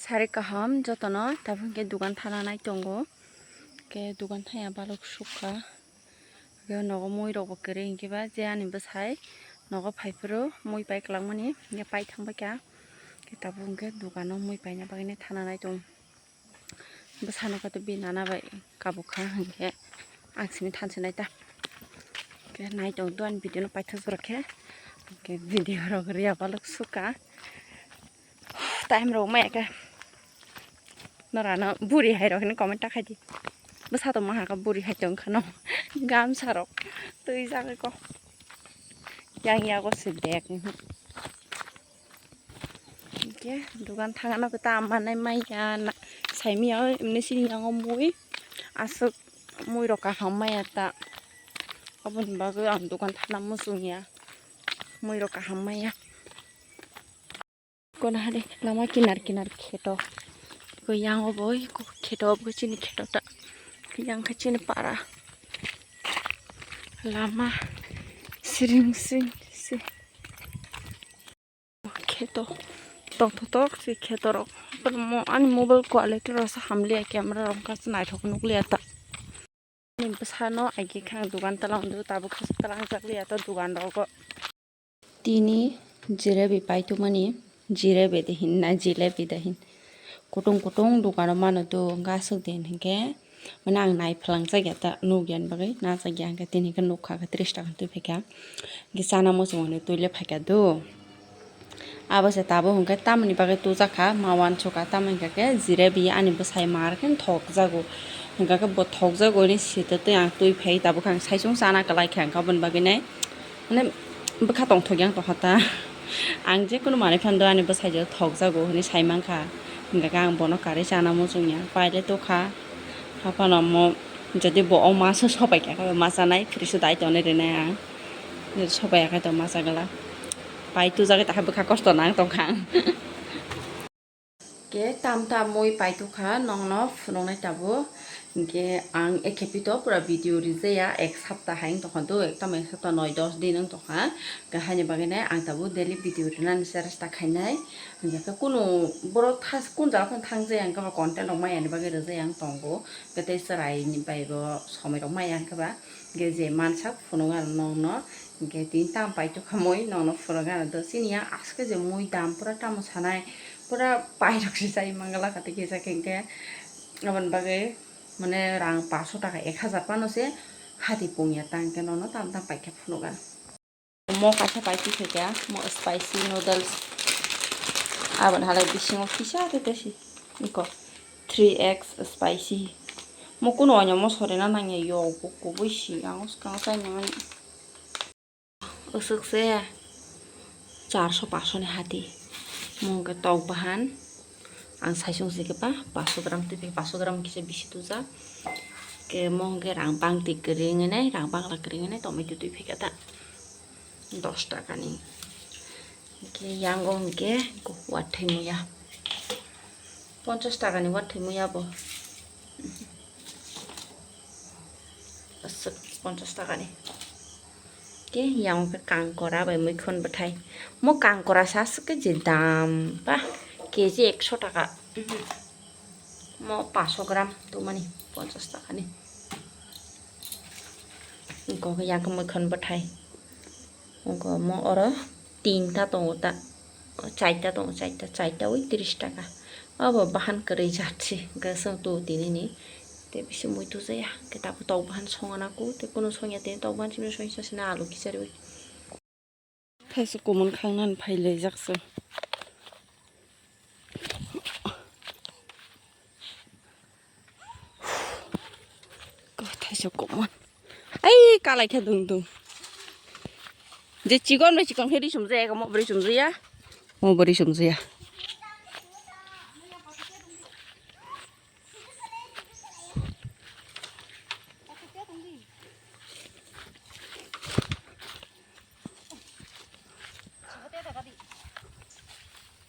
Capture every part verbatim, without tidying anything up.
Sari kaham jotono, tabuk hwnkhe dugan thana nai tongo. Hwnkhe dugan thaya balok sukha. Hwnkhe nogo mui rokbo kwrwi hwnkhe ba je ani bwsai nogo phai phuru mui pai kwlangmani hwnkhe pai thang baikha. Hwnkhe tabuk hwnkhe dugano mui paina bagwi thana nai tongo. Bwsano khe bini nana bai kabukha hwnkhe ang simi thanse nai ta. Hwnkhe nai tongo ani video no paithak jora khe. Hwnkhe video rok riya balok sukha. Time rok maya khe norano buri hai rok hwnwi comment ta khai di. Bwsa tongma hakhe buri hai tong khano gamsa rok twi jagwi ko yang yago se bag. Hwnkhe dugan thangna khe ta manai maya na saimaya emni sini yango mui aswk mui rok kaham maya ta aboni bagwi ang dugan thana muchung ya mui rok kaham maya. Kono hari lama kinar kinar kheto. Ko yang obo oi ko kheto obo chini kheto ta. Yang khe chini para. Lama siring siring si. Kheto. Tongthotok si kheto rok. Mo ani mobile quality rok sa hamliya camera rok ka naithok nukliya ta. Ani bwsano aigwi khe ang dugan tala hwnwi tabuk khe tala wngjakliya ta dugan rogo. Tini jilebi paitokmani, jilebi de hin na jilebi de hin. Kutung kutung dukano mano do gasuk din hinkhe. Mane ang nai phalangjak ya ta nukya ni bagwi nachak ya hinkhe tini hinkhe nukha khe tris taka twi phaikha. Hinkhe chana muchung hinwi twi le phaikha do. Abo se tabuk hinkhe tamoni bagwi tujakha ma uansukha tamo hinkhe jilebi ani bwsai mar khe thokjago. Hinkhe bo thokjago hwnwi sitwi twi ang twi phai tabuk ang saichung chana kwlai kha hinkhe aboni bagwi nai. Mane bwkha tongthok yang tongkha ta. Ang je kunu manwi phano ani bwsai je thokjago hwnwi sai mankha. Hwnkhe ang bono karwi chana muchungya. Paile tokha. Haphano omo jodi bo o masa sopai kha khe ma chanai, phirisa dai tonwi rinai ang. Sopai ya khe to ma chagwla. Pai tujagwi ta khe bwkha kosto nang tongkha ang. Ke tam tam mui paitukha nongno phunuknai tabuk. Hinkhe ang ekhepito pura video rijaya, ek sapta hai wng tongkha do, ekta mai sapta noi dos din wng tongkha. Hinkhe haini bagwi nai ang tabuk daily video rinani chesta khainai. Hinkhe kunu borok thas-, kun jaga phano thangjaya, hinkhe ba content rok maya ni bagwi rijaya wng tongo. Hinkhe tei chwraini bai bo somoi rok maya hinkhe ba. Hinkhe je mansak phunuk ang nongno, hinkhe tini tam paitukha mui nongno phunuk ang do. Chini yang aswk je mui dam pura tamo sanai, pura pairok se chai mangala kate kisa hinkhe aboni bagwi mane rang paso taka ek hajar pano se hati pungya ta hinkhe nono tam tam paikhe phunuk ang. Mo kaisa paitwi phaikha mo spicy noodles aboni halai bisingo kisa tei tei si iko. Three X spicy. Mo kunu oinw mo sorina nangya yok bo kubui si ang swkang chainimani. Aswk se charso paso ni hati. Mo hwnkhe tok bahan. Ang saisung se khe pa paso gram twi paso gram kisa bisi tujak. Ke mo hwnkhe rang bang twi kwrwi wngnai, rang bangla kwrwi wngnai, tomato twi phaikha ta dos taka ni. Hwnkhe yango hwnkhe wathai muya. Ponchas taka ni wathai muya bo. Aswk ponchas taka ni. Ke yango khe kangkora bai muikhon bwthai. Mo kangkora sa aswk khe je dam ba K G ekso taka. Mo paso gram tongmani ponchas taka ni. Wngkok yang khe muikhon bwthai. Wngkok mo oro tinta tongo ta. Chaita tongo, chaita, chaita oi tris taka. Abo bahan kwrwi jat se, hwnkhe chwng tu tini ni. Tei bisi mui tujaya, hwnkhe tabuk tok bahan songna ku, tei kunu songya tini tok bahan simi songsa sina alu kichari oi. Thaisa kumun khangnani phailaijak chwng. Thaisa kumun. Ai, kalai khe dung dung. Je chikon bai chikon khe ri sumjaya, mo bwrwi sumjaya. Mo bwrwi sumjaya.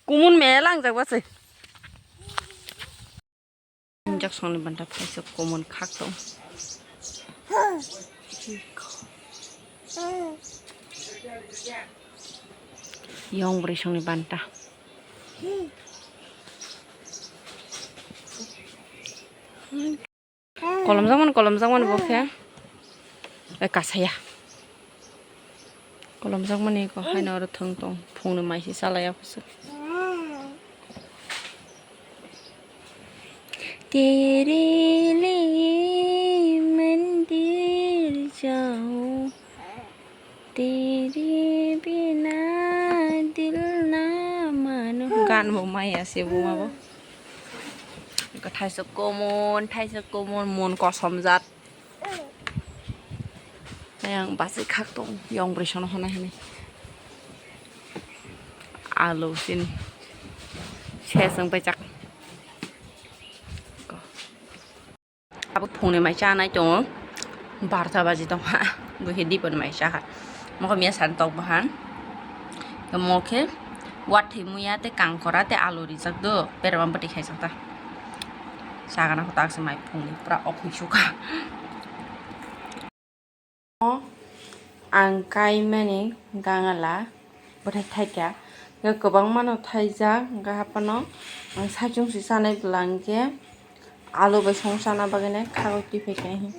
Kumun mela ang jak bachai. Injection ni banta phaisa kumun khak tong. Yong bwrwi songni banta. Kolomjakmani, kolomjakmani bo khe. Eh, kasaya. Kolomjakmani ko haino oro thwng tong. Phungni mai se chalaiya kusu. Tere liye mandir jao. Tere bina dil na mano. Gan bo maya se buma bo. Eko thaisa kumun, thaisa kumun, mun kosom jat. Tei ang bachai khak tong, yong bwrwi sono hwnna hwnwi. Alu sin. Ses wng paijak. Abo phungni mai chanai tongo, barta baji tongkha, buikhe dipani mai chakha. Mokhe miya sani tok bahan, mokhe wathwi muya tei kangkora tei alu rijak do, berama bwtwi khaijak ta. Chagana kho taksa mai phungni pura okhoi sukha. Ang kaimani gangala bwthai thaikha, hwnkhe kwbangmano thaijak, hwnkhe haphano ang saichung se chanai bwla hwnkhe alu bai song chana bagwi nai khagwi twi phaikha.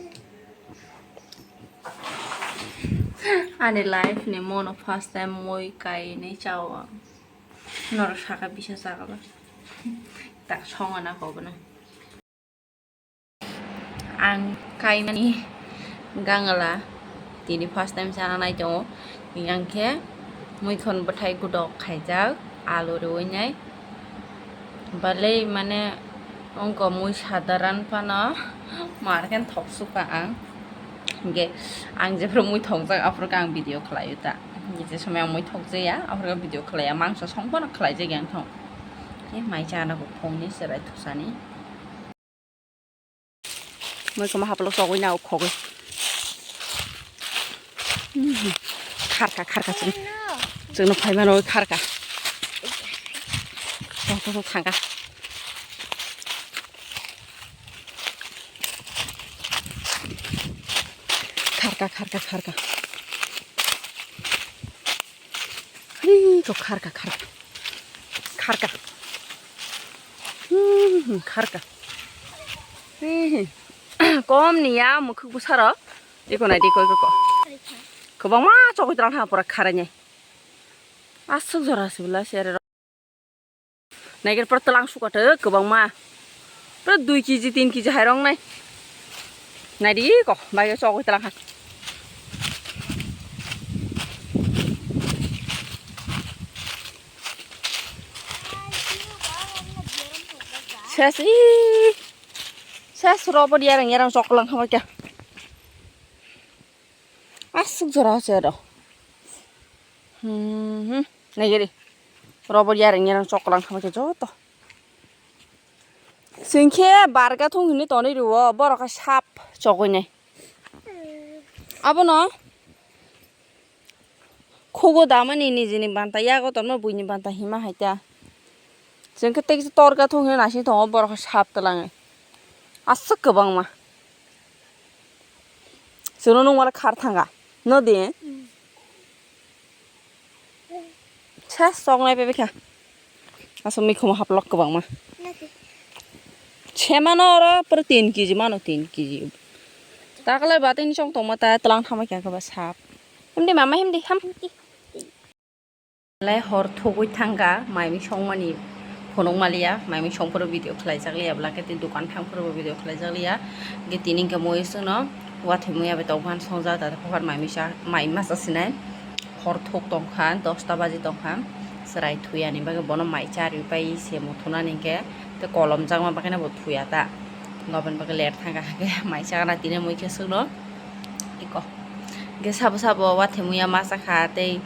Ani life ni mono first time mui kainwi chao ang. Norok saka bisa chakha ba. Tak songana kho bono. Ang kaimani gangala tini first time chana nai tongo. Hingkhe muikhon bwthai gudok khaijak, alu rwui nai. Balai mane wngkha mui sadaran phano mar khe thok sukha ang. Hingkhe ang jephru mui thokjak aphuru khe ang video khlaio ta. Je somoi ang mui thokjaya aphuru khe video khlaiya, mangso song phano khlaijak yang thong. Khe mai chana bo phungni chwrai thusani. Moi koma haplo sogwi na khogwi. Mhm. Kharka, kharka chwng. Chwngno phaimano kharka. Song song thangka. Kharka, kharka, kharka. Hei, to kharka, kharka. Kharka. Hmm, kharka. Hei, hei. Kom ni ya, mukhuk busaro. Iko nai di, iko, iko, iko. Kwbangma chogwi tlang ha pura kharai nai. Aswk jora sibla sere. Naikhe pura twlang sukathok kwbangma. Pura dui kg, tin kg hai rong nai. Naidi ko, bai chogwi twlang ha. Ses i. Ses robo yarang yarang choklang khamai kya. Aswk jora se ro. Hmm, hmm. Naigiri. Robo yareng yareng choklang khamai khe joto. Chwng khe barga thung hinwi tonwi rwo, borok khe sap chogwi nai. Abono khugo damani nijini banta yago tongma buini banta hima hai ta. Chwng khe tei torga thung hinwi naising tongo, borok khe sap twlangwi. Aswk kwbangma. Chwngno nukmano khar thanga. No di? Mm. Ses choknai pebekha. Aswk mikhumo haplok kwbangma. Semano oro pura tin kg mano, tin kg. Takalai batini chong tongma ta tlang thama khe kwba sap. Himdi mama himdi ham. Le hor thugwi thangkha, mai mui songmani phunuk maliya, mai mui songphuru video khlaijak liya, bwlakhe tei dukan thangphuru bo video khlaijak liya. Hwnkhe tini hwnkhe mui chwngno wathwi muya bai tongkha, songjak da, da, buphar mai mui cha, mai masa sinai. Hor thuk tongkha, dosta baji tongkha, chwrai thuyani bagwi bono mai charwi pai se muthunani hwnkhe, tei kolomjakma bagwino bo thuya ta, aboni bagwi late thangkha, hwnkhe mai chakna tini mui khe chwngno eko. Hwnkhe sabo sabo wathwi muya masa kha tei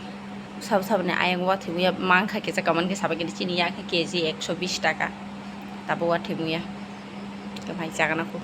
sabo saboni ayang wathwi muya mankha kisa kamani khe sabai khe chini ya khe K G ekso bish taka. Tabo wathwi muya. Khe mai chagana kho.